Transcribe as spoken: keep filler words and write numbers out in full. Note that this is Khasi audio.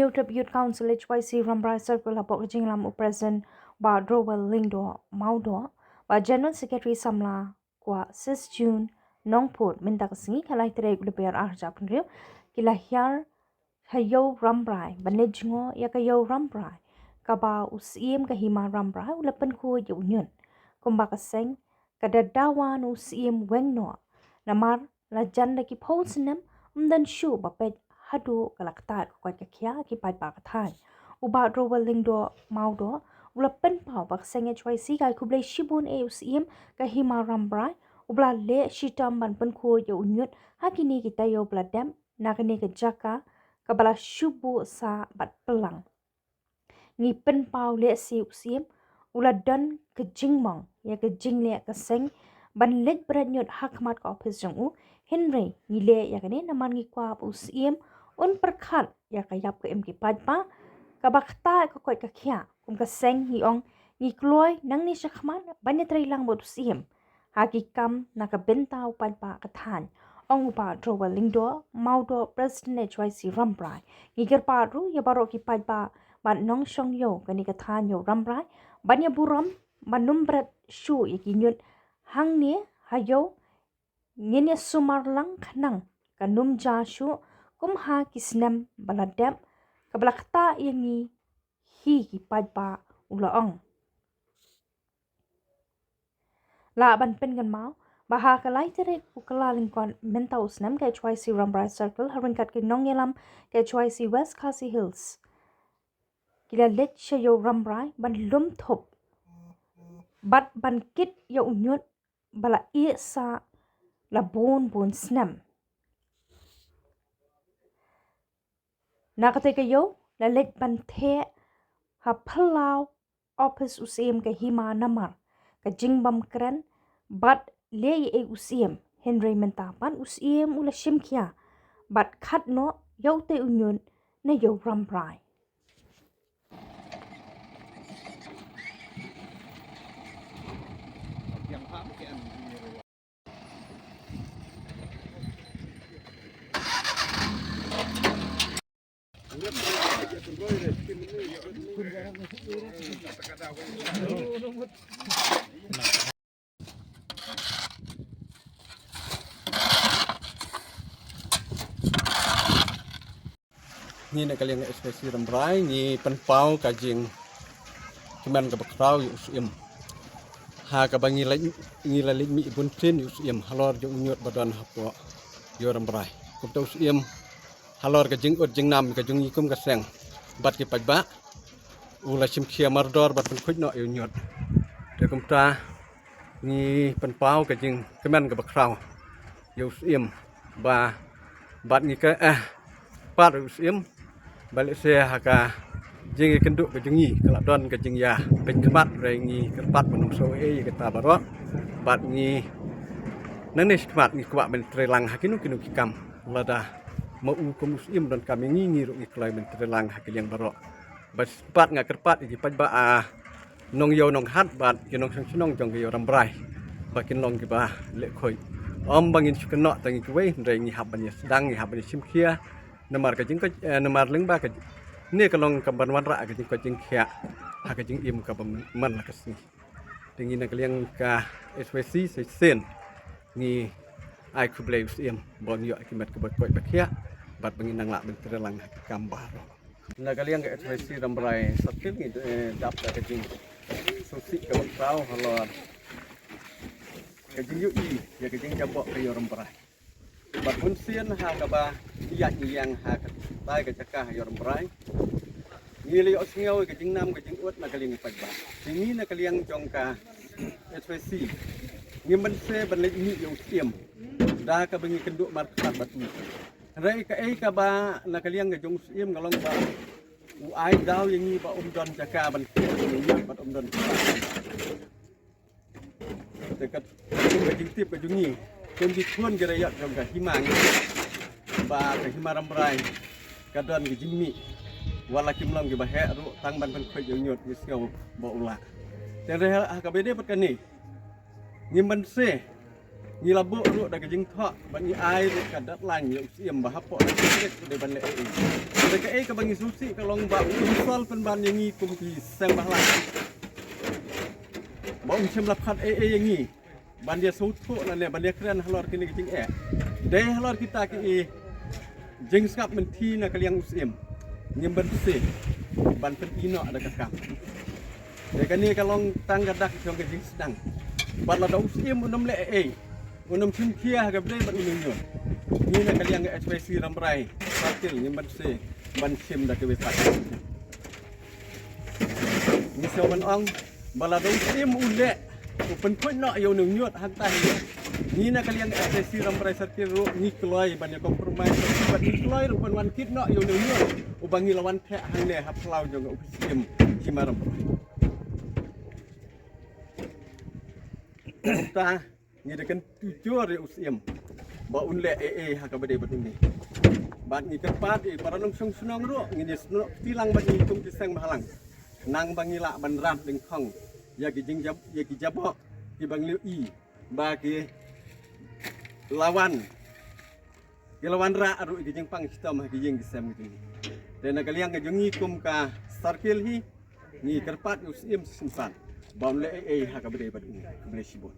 Youth Youth Council H Y C Rambrai Circle hapoh ka jingïalam u President Bah Drowell Lyngdoh Mawdoh, Bah General Secretary samla Kwah Sis June Nongput mynta ka sngi ka lai tarik u Lber ar hajar phew ki la hiar ha Ïew Rambrai ban leit jngoh ïa ka Ïew Rambrai kaba u Syiem ka Hima Rambrai u la pynkhuid ïa u Ñiut. Kumba ka seng ka da dawa na u Syiem weng noh namar la jan da ki phew snem ym don shuh ba peit haduh ka la ktah ka koit ka khiah ki paidbah ka thaiñ. U Bah Drowell Lyngdoh Mawdoh u la pynpaw ba ka seng H Y C ka ai khublei shibun ïa u Syiem ka Hima Rambrai uba la leh shitom ban pynkhuid ïa u Ñiut ha kine ki taïew ba la dep na kane ka jaka kaba la shu buh sah bad pyllang. Ngi pynpaw lehse u Syiem u la don ka jingmong ïa ka jingleh ka seng ban leit bret Ñiut ha khmat ka ophis jong u. Hynrei ngi leh ïa kane namar ngi kwah ba u Syiem un pyrkhat ïa ka ïap ka im ki paidbah kaba ktah ka koit ka khiah. Kum ka seng ngi ong ngi kloi nangne shakhmat ban ïatreilang bad u Syiem ha ki kam na ka bynta u paidbah ka thaiñ, ong u Bah Drowell Lyngdoh Mawdoh, President H Y C Rambrai. Ngi kyrpad ruh ïa baroh ki paidbah bad nongshong ïew kane ka thaiñ Ïew Rambrai ban ïa burom ban ym bret shuh ïa ki Ñiut hangne ha ïew. Ngin ïa sumar lang khnang kan ym jia shuh kum ha ki snem ba la dep kaba la ktah ïa ngi hi ki paidbah, u la ong. Lah ban pynkynmaw ba ha ka lai tarik u Kyllalyngkot mynta u snem ka H Y C Rambrai Circle ha ryngkat ki nongïalam ka H Y C West Khasi Hills ki la leit sha Ïew Rambrai ban lum thup bad ban kit ïa u Ñiut ba la ïeh sah la bun bun snem. Na kata ka ïew la leit ban theh ha phyllaw ophis u Syiem ka Hima namar ka jingbym kren bad leh ei ei u Syiem. Hynrei mynta pat u Syiem u la shim khia bad khat noh ïa utei u Ñiut na Ïew Rambrai. Ngi na ka liang H Y C Rambrai ngi pynpaw ka jingkmen kaba khraw ïa u Syiem. Ha kaba ngi la, ngi la leit mih bunsien ïa u Syiem halor jong u Ñiut ba don hapoh Ïew Rambrai. Kumta u Syiem halor ka jingud jingnam ka jong ngi kum ka seng bad ki paidbah, u la shim khia mardor bad pynkhuid noh ïa u Ñiut. Te kumta ngi pynpaw ka jingkmen kaba khraw ïa u Syiem ba bad ngi ka, eh, pat u Syiem ba lehse ha ka jingïakynduh ka jong ngi ka la don ka jingïa peit khmat, hynrei ngi kyrpad ban ym sngew ei ei ïa kata baroh. Bad ngi nangne shakhmat ngi kwah ban trei lang ha kino kino ki kam, lada ma u kum u Syiem donkam ïa ngi, ngi ruh ngi kloi ban trei lang ha ki liang baroh. Bad shisien pat nga kyrpad ïa ki paidbah, ah, nongïew nonghat bad ki nongshong shnong jong ka Ïew Rambrai ba kin long kiba leh khuid. Ym ba ngin shu kynnoh tang ïa kiwei, hynrei ngi hap ban ïa sdang, ngi hap ban ïa shim khia namar ka jingkoit, eh, namar lyngba ka, ne ka long ka ban wanrah ka jingkoit jingkhiah ha ka jingim kaba man la ka sngi. Te ngi na ka liang ka H Y C shisien ngi ai khublei u Syiem ba un ïoh ïa ki met kaba koit ba khiah bad ba ngin nang lah ban trei lang ha ki kam baroh. Na ka liang ka H Y C Rambrai Circle ngi, eh, dap da ka jingsngewsih kaba khraw halor ka jingïohi ïa ka jingjaboh ka Ïew Rambrai. Bad bunsien ha kaba ïaid ngi ïeng ha katai ka jaka ha Ïew Rambrai, ngi la ïohsngew ïa ka jingnam ka jingud na ka liang ki paidbah. Te ngi na ka liang jong ka H Y C ngim banse ban leit mih ïa u Syiem da kaba ngi kynduh markhmat bad u. Hynrei kaei kaba na ka liang ka jong u Syiem ka long ba u ai daw ïa ngi ba ym don jaka ban kiew ïa ngi bad ym don jaka. Te kat kum ka jingtip ka jong ngi, kum ki khun ki raiot jong ka hima ngi, ba ka Hima Rambrai ka don ki jingmih, wat la kim long kiba heh ruh, tang ban pynkhuid ïa u Ñiut ngi sngew ba u lah. Te hynrei ha kaba ïadei bad kane, ngim banse Ngi la buh ruh da ka jingthoh ba ngi ai ruh ka deadline ïa u Syiem ba hapoh ka tarik u dei ban leh ei ei. Te kaei kaba ngi sngewsih ka long ba u Council pynban ïa ngi kum ki seng bhalang ba un shym la khot ei ei ïa ngi ban ïa sngewthuh lane ban ïa kren halor kine ki jingeh. Dei halor kita ki jingsngap mynthi na ka liang u Syiem ngim ban bsih ban pyni noh da ka kam. Te kane ka long tang ka dak jong ka jingsdang. Bad lada u Syiem un ym leh ei ei, un ym shim khia ha kaba dei bad une u ñiut, ngi na ka liang ka H Y C Rambrai Circle ngim ban bsih ban shim da kiwei pat. Ngi sngew ban ong ba lada u Syiem u leh, u pynkhuid noh ïa une u ñiut hangta hi, ngi na ka liang ka H Y C Rambrai Circle ruh ngi kloi ban ïa compromise bad ngi kloi ruh ban wan kit noh ïa une u ñiut uba ngi la wan theh hangne ha phyllaw jong u Syiem Hima Rambrai. Ta ngi da kyntu jur ïa u Syiem ba un leh ei ei ha kaba dei bad une. Bad ngi kyrpad ïa para nongshong shnong ruh ngin ïa snoh kti lang bad ngi kum ki seng bhalang, nang ba ngi lah ban rat dyngkhong ïa ki jingjab, ïa ki jaboh kiba ngi la ïohi ba ki la wan, ki la wanrah ruh ïa ki jingpang shitom ha ki ïing ki sem ki jong ngi. Te na ka liang ka jong ngi kum ka circle hi, ngi kyrpad ïa u Syiem shisien pat ba un leh ei ei ha kaba dei bad une. Khublei shibun.